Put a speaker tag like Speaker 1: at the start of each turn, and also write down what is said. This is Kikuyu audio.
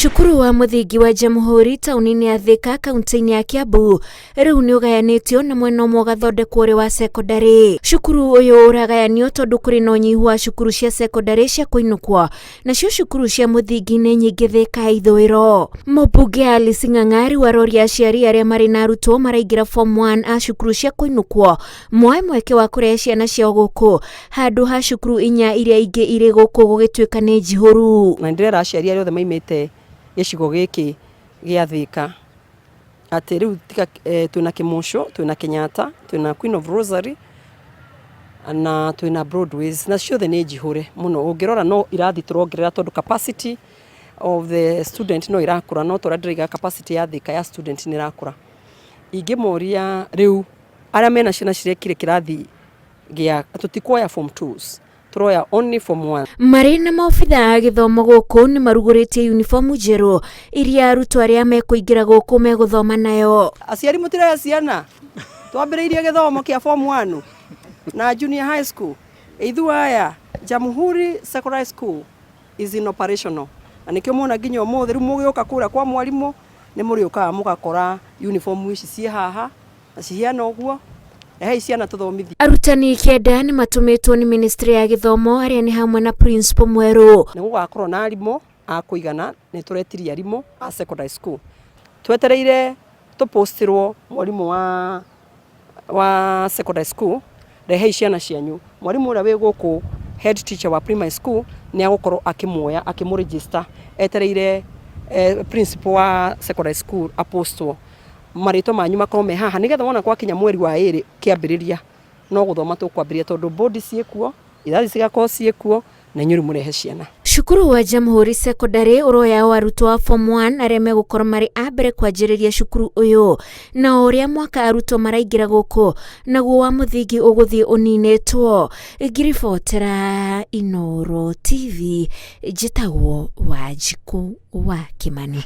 Speaker 1: Cukuru wa mũthingi wa Jamhuri taũni-inĩ ya Thika kaunti-inĩ ya Kiambu rĩu nĩ ũgayanĩtio na mwena ũmwe ũgathondekwo ũrĩ wa cekondarĩ. Cukuru ũyũ ũragayanio tondũ kũrĩ na ũnyihu wa cukuru cia cekondarĩ cia kũinũkwo nacio cukuru cia mũthingi nĩ nyingĩ Thika ya ithũĩro. Mũmbunge Alice Ng'ang'a rĩu aroria aciari arĩa marĩ na arutwo maraingĩra form 1 a cukuru cia kũinũkwo moe mweke wa kũrehe ciana ciao gũkũ handũ ha cukuru inya iria ingĩ irĩ gũkũ gũgĩtuĩka nĩ njihũru.
Speaker 2: Na nĩndĩrera aciari arĩa othe maimĩte gĩcigo gĩkĩ gĩa Thĩka atĩ rĩu tiga twĩna Kĩmũcũ, twĩna Kenyatta, twĩna Queen of Rosary na twĩna Broadways na ciothe nĩ njihũre mũno. Ũngĩrora no irathi tũrongerera tondũ capacity of the student no ĩrakũra no ta ũrĩa ndĩroiga capacity ya Thĩka ya student nĩ ĩrakũra. Ingĩmoria rĩu arĩa mena ciana cirekire kĩrathi gĩa, tũtikuoya form twos, tũroya only form one.
Speaker 1: Marĩ na maobitha a gĩthomo gũkũ nĩ marugũrĩtie uniform njerũ iria arutwo arĩa mekũingĩra gũkũ megũthoma nayo.
Speaker 2: Aciari mũtiroya ciana, twambĩrĩirie gĩthomo kĩa form one na junior high school. Ithuĩ aya Jamhuri Secondary School is in operational na nĩkĩo muona nginya ũmũthĩ rĩu mũgĩũka kũrĩa kwa mwarimũ nĩ mũrĩũkaga mũgakora uniform ici ciĩ haha na cihiana ũguo. Rehei ciana tũthomithie.
Speaker 1: Arutani kenda nĩ matũmĩtwo nĩ ministry ya gĩthomo arĩa nĩ hamwe na principal mwerũ.
Speaker 2: Nĩ gũgakorwo na arimũ a kũigana, nĩ tũretirie arimũ a secondary school. Twetereire tũpostirwo mwarimũ wa wa secondary school, rehei ciana cianyu. Mwarimũ ũrĩa wĩ gũkũ head teacher wa primary school nĩ agũkorwo akĩmuoya akĩmũ register etereire principal wa secondary school apostwo. Marĩtwa manyu makorwo me haha nĩgetha wona gwakinya mweri wa ĩrĩ kĩambĩrĩria no gũthoma tũkwambĩrĩria tondũ board ciĩkuo, irathi cigakorwo ciĩkuo na inyuĩ rĩu mũrehe ciana.
Speaker 1: Cukuru wa Jamhuri Secondary ũroya o arutwo a form 1 arĩa megũkorwo marĩ a mbere kwanjĩrĩria cukuru ũyũ, na o ũrĩa mwaka arutwo maraingĩra gũkũ naguo wa mũthingi ũgũthiĩ ũninĩtwo. Ngĩribotera Inooro TV, njĩtagwo Wanjikũ wa Kĩmani.